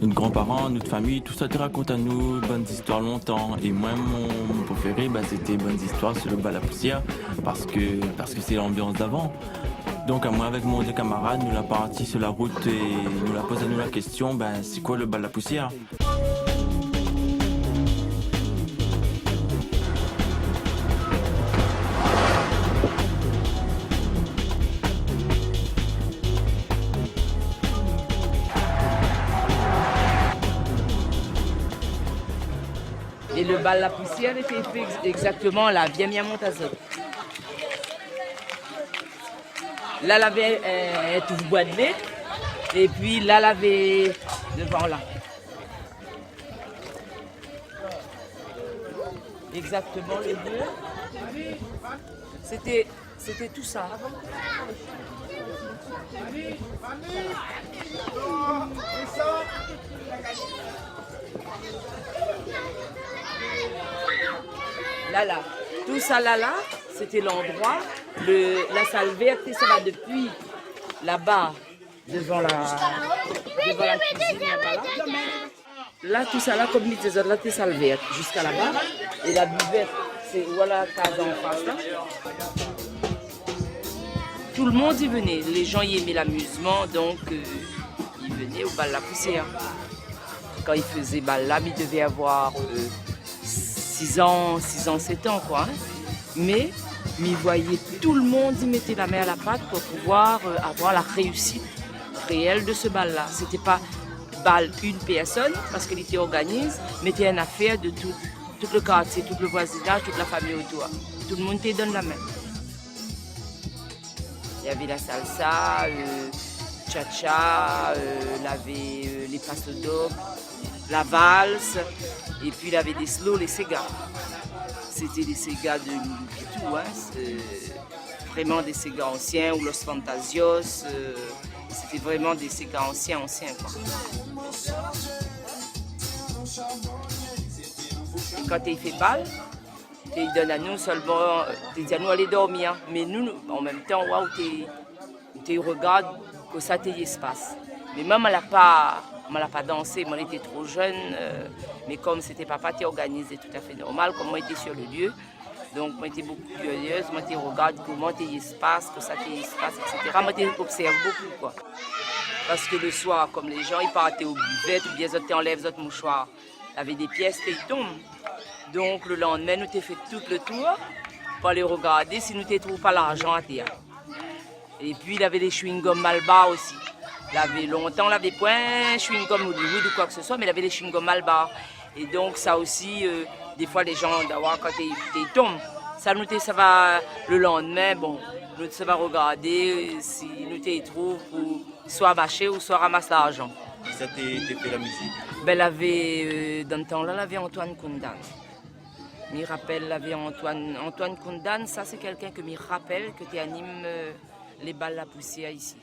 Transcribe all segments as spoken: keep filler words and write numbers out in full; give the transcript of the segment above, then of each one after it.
Nout granparan, nout fami, tousa té rakont anou bann zistoir lontan. É moin, mon, mon préféré, ba, sété bann zistoir sur le bal la pousièr, parske, parske sé lanbians d'avan. Donk, amoin avèk mon dé kamarad, nou la parti sur la rout é nou la poz anou la késtion, bin, sé koi le bal la pousièr ? É le bal la pousièr lété fé ex-, égzaktoman la, vien mi amont azot. La, lavé, euh, in touf boi d'lé, épi la, lavé dovan la. Égzaktoman le lieu. Sété, sété tousa. La, la. Tousa la, la, sété landroi. Le, la sal vèrt, sa va dopi laba, dovan la, dovan la kuizine, laba la. La, tousa la, konm mi di azot la, té sal vèrt, ziska laba. É la bivèt, sé, voilà, kaz anfas la. Tout le monde y venait. Les gens y aimaient l'amusement, donc, euh, ils venaient au bal la poussière. Quand il faisait bal là, il devait avoir, euh, six ans, six ans, sept ans, quoi, hein. Mais, mais il voyait tout le monde y mettait la main à la pâte pour pouvoir, euh, avoir la réussite réelle de ce bal-là. C'était pas bal une personne, parce que il était organisé, mais c'était une affaire de tout, tout le quartier, tout le voisinage, toute la famille autour. Tout le monde té donn la main. Il y avait la salsa, euh, cha-cha, euh, lavé, euh, les paso doble, la valse, et puis lavé des slow, les séga. C'était des séga de Loulou Pitou, hein, c'est vraiment des séga anciens, ou Los Fantasios, euh, c'était vraiment des séga anciens, anciens, quoi. Kan té fé bal, té donn anou sèlman, té di anou alé dormi, hein. Mé nou, nou, an mèm tan, waouh, té, té regard kosa té i spas. Mé moin, moin la pa, moin la pa dansé, moin lété tro jenn, euh, mé konm sété papa té organizé tout à fait normal, konm moin lété sur le lieu, donk moin lété bokou kuriez, moin té regard koman té i spas, kosa té i spas, et cetera. Moin té obsèrv bokou, koi. Parske le soir, konm lé jan i parté o bivèt, oubien zot té anlèv zot mouchoir, lavé dé piès té i tonm. Donk, le landmin, nou té fé tout le tour pou alé regardé si nou té trouv pa larzan atèr. Épi, lavé lé chewing-gum Malbar osi. Lavé lontan, lavé poin chewing-gum Hollywood ou koi ke se soi, mé lavé lé chewing-gum Malbar. É donk, sa osi, euh, défoi, lé jan, d'awar, kan té, té i tonm, sa nou té sava le landmin, bon, nou té sava regardé, euh, si nou té i trouv pou soi marshé ou soi ramas larzan. Kisa té, té fé la mizik ? Bin, lavé, euh, dan tan-la, lavé Antoine Koundan. Mi rapèl, lavé Antoine, Antoine Koundan, sa sé kèlkin ke mi rapèl ke té anim, euh, lé bal la pousièr isi.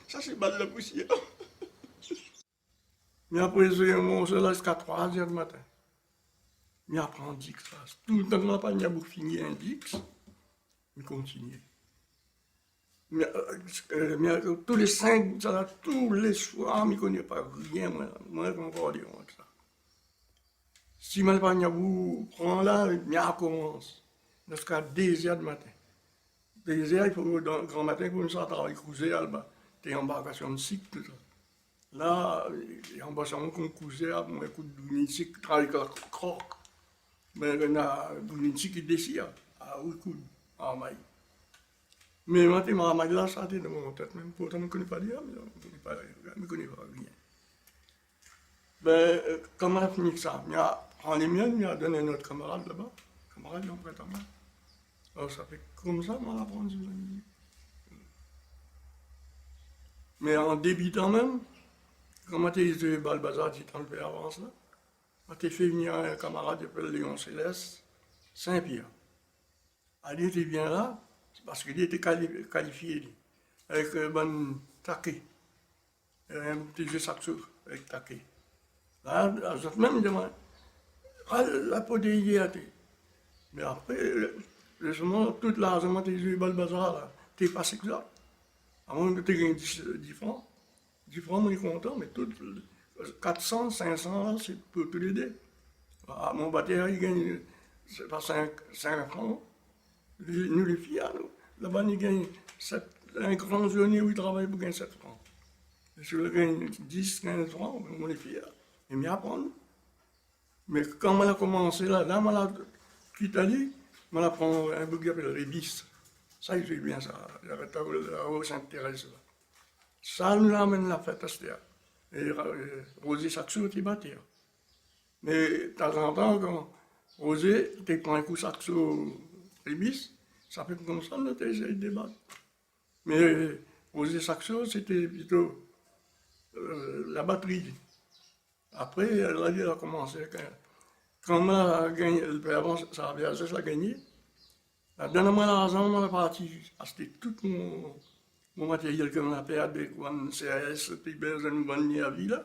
Sa sé bal la pousièr. Mi apré zoué in morso la ziska troi zèr di matin. Mi aprann diks la. Toultan kan la pa ni a bout fini in diks, mi kontinié. Mi, euh, euh, mi, tou lé sink, sa la, tou lé soir, mi koné pa rien, moin, moin, ankor di moin sa. Si moin la pa ni a bout pran la, mi akomans. Ziska dé zèr di matin. Dé zèr, i fo, dan gran matin, pou nou sa travay krouzé, alba. té anbarkasion sik, tousa. La, anbarkasion konkour, a, moin, kout douni sik, travay krok, krok. Mé néna douni sik i désir, a, a wi koud, marmay. Mé moin té marmay la, sa té dan mon tèt mèm, pourtan mi koné pa lir, mi koné pa, mi koné pa rien. Bin, eu, kan moin la fini sa, mi la pran lé mienn, mi la donn in not kamarad laba. Kamarad, li la prèt amoin. Alor, sa fé konmsa moin la aprann zoué la mizik. Mé an débitan mèm, kan moin té zoué Bal Bazar, ti tan pé avans la, moin té fé vnir in kamarad i apèl Léon Célès, Sin-Pièr. A, li té vien la, sé parske li té kali-, kalifié, li, avèk, eu, bann Také. Eu, té zoué sakso avèk Také. La, la, zot mèm i di amoin, a, la po dèrièr, té. Mé apré, eu, zisteman, tout larzan moin té zoué Bal Bazar la, té pasé èk zot. Amoin, té gingn dis, dis fran. Dis fran, moin lé kontan, mé tout, kat san, sink san la, sé pou tou lé dé. A, mon batèr, li gingn, sé pa sink, sink fran. Li, nou lé fièr, nou. Laba, li gingn sèt, in gran zourné, wi, travay pou gingn sèt fran. É si li gingn dis, kinz fran, moin lé fièr. É mi aprann. Mé kan moin la komansé la, la moin la kit ali, moin la pran in boug i apèl Rébis. Sa, li zoué bien sa. Li arèt la, la, la, Sint-Térèz la. Sa nou la amenn la fèt astèr. É, eu, Rozé Sakso té batèr. Mé tazantan, kan Rozé té pran in kou sakso Rébis, sa fé konmsa nou té éséy débat. Mé Rozé Sakso, sété plito, eu, la batri. Apré, la vi la komansé, kan, kan moin la gingn, le pèr avan, sa, Verzès la gingné. La donn amoin larzan, moin la parti ashté tout mon, mon matéryèl ke moin la pèrd, bann C R S, pi bézoin bann ni avi la.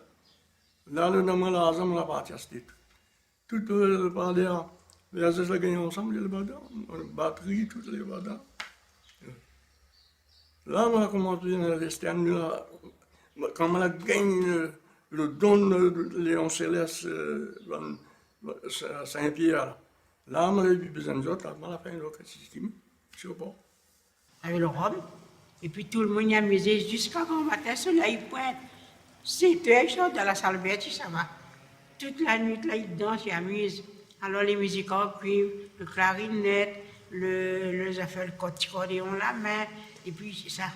La, la donn amoin larzan, moin la parti ashté tout. Tout, eu, par dèryèr, Verzès la gingn ansanm, li lé ladan, batri, tout lé ladan. La, moin la komans vien dan lèstèrn, la, kan moin la gingn, eu, le don, eu, Léon Célès, eu, bann, Sin-, Sin-Pièr la. La, moin la pi bézoin zot, la, moin la fé in lorkès, si, si, si, bon. Avèk le rom. Épi tout le moun i amizé ziska gran matin, solèy i point. Sèt èr, i sort dan la sal vèrt, i sava. Tout la nuit la, i dans, i amiz. Alor, lé mizik an kuiv, le klarinèt, le, le zafèr, le kor-, ti kordéon la min, épi sé sa.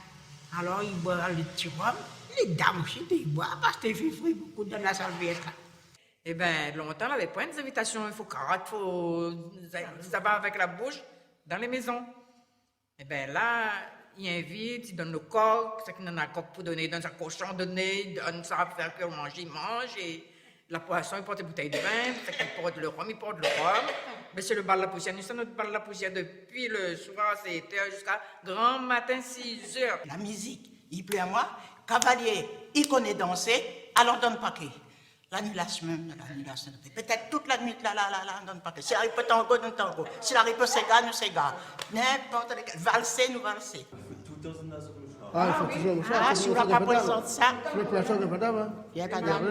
Alor, i boir le ti rom. Lé dam osi, té i boir, parske té fé fri bonpé dan la sal vèrt la. Ébin, lontan, lavé poin zinvitasion, i fo kart, fo, sa, sa va avèk la boush, dan lé mézon. Ébin la, i invit, i donn lo kok, sak néna kok pou doné, i donn sa, koshon doné, i donn sa, pou fé kui, manzé, i manz, é la poison, i port boutèy de vin, sak i port le rom, i port le rom. Mé sé le bal la pousièr, nou sa, nout bal la pousièr dopi le soir sèt èr ziska gran matin sis èr. La mizik i plé amoin, kavalié i koné dansé, alor donn paké. Lanilasion, mèm, lanilasion. Pétèt tout la nuit la, la, la, la, donn paké. Si la ariv tango, donn tango. Si la ariv séga, nou séga. Ninport lékèl. Valsé, nou valsé. A, i fo touzour le soir, a, si ou la pa prézant sa. Fo le plasé, lé pa dam, in. Vien, pa dam.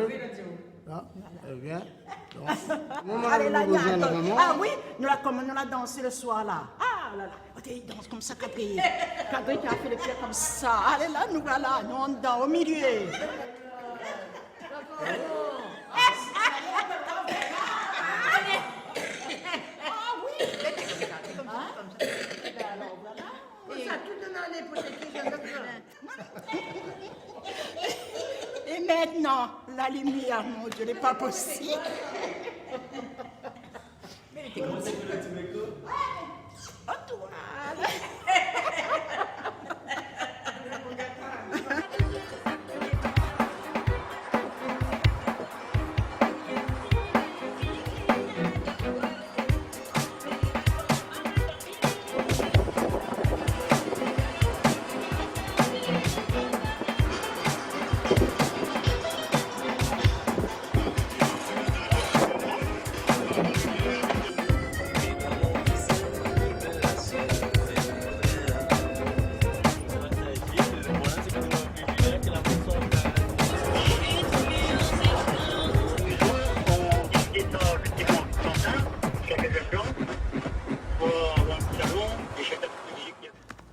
Vien. Donk, moman, alé, nou la, vien, atann. A wi, nou la, koman nou la dansé le soir la. A la la. Oté, i dans konmsa, kapé. Kapé, i fé le pié konmsa. Alé la, nou la la, nou andan, o milié. A wi. Konmsa, tout le moun lé poté, tout le moun. É mintnan, la limièr, mon Dié, lé pa posib.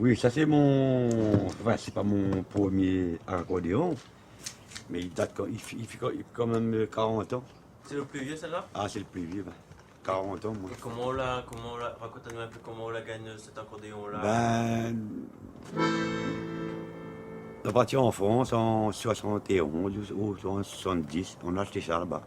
Oui, sa sé mon, anfin, sé pa mon promié akordéon, mé li dat kan, li fé, li fé kan, li fé kan mèm, euh, karant an. Sé le pli vié, sèt-la ? Ah, sé le pli vié, bin, karant an, moin. É koman ou la, koman ou la, rakont anou in pé koman ou la gingn sèt akordéon-la ? Bin, la parti an Frans an soisant-é-onz ou, ou an soisant-dis, nou la ashté sa laba.